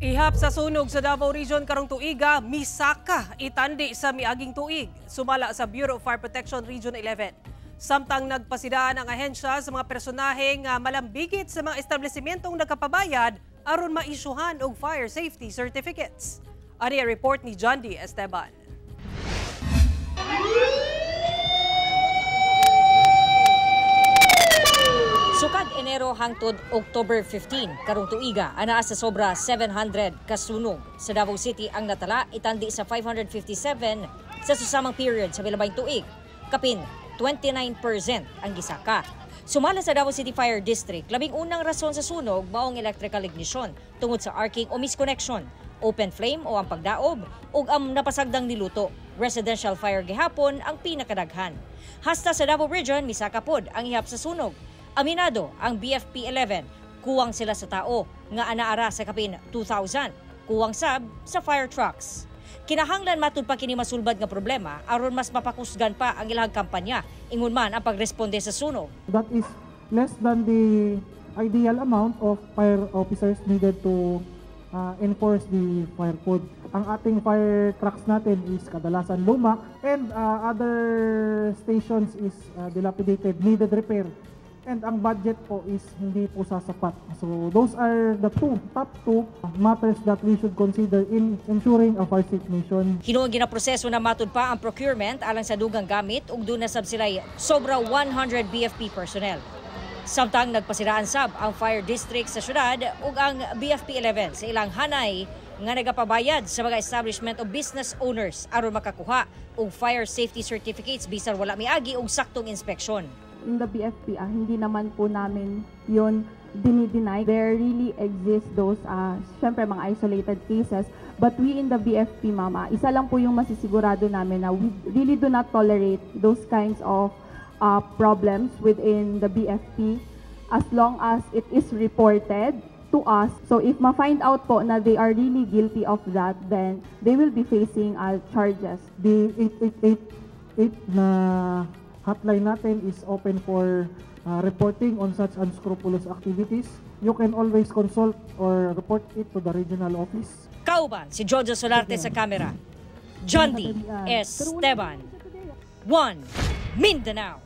Ihap sa sunog sa Davao Region karong tuiga, misaka itandi sa miaging tuig, sumala sa Bureau of Fire Protection Region 11. Samtang nagpasidaan ang ahensya sa mga personahe nga malambigit sa mga establisimentong nagkapabayad aron maisyuhan og fire safety certificates. Ani ang report ni John D. Esteban. Sukad Enero hangtod October 15 karong tuiga, anaa sa sobra 700 kasunog sa Davao City ang natala itandi sa 557 sa susamang period sa milabayng tuig. Kapin 29% ang gisaka. Sumala sa Davao City Fire District, labing unang rason sa sunog maong electrical ignition tungod sa arcing o misconnection, open flame o ang pagdaob ug ang napasagdang niluto. Residential fire gihapon ang pinakadaghan. Hasta sa Davao Region, misaka pod ang ihap sa sunog. Aminado ang BFP 11, kuwang sila sa tao nga anaara sa kapin 2,000, kuwang sab sa fire trucks. Kinahanglan matud pa kini masulbad nga problema aron mas mapakusgan pa ang ilang kampanya, ingon man ang pagresponde sa sunog. That is less than the ideal amount of fire officers needed to enforce the fire code. Ang ating fire trucks natin is kadalasan luma and other stations is dilapidated, needed repair. And ang budget po is hindi po sasapat. So those are the top two matters that we should consider in ensuring a fire safe nation. Hinuon ginaproseso na matud pa ang procurement alang sa dugang gamit ug duna sab sila'y sobra 100 BFP personnel. Samtang nagpasiraan sab ang fire district sa syudad ug ang BFP 11 sa ilang hanay nga nagapabayad sa mga establishment o business owners aron makakuha og fire safety certificates bisan wala miagi og saktong inspeksyon. In the BFP, hindi naman po namin yun dinideny. There really exist those, syempre mga isolated cases. But we in the BFP, ma'am, isa lang po yung masisigurado namin na we really do not tolerate those kinds of problems within the BFP as long as it is reported to us. So if ma-find out po na they are really guilty of that, then they will be facing charges. The 8888 na hotline natin is open for reporting on such unscrupulous activities. You can always consult or report it to the regional office. Kauban si Jojo Solarte sa kamera. John D. Esteban. 1 Mindanao.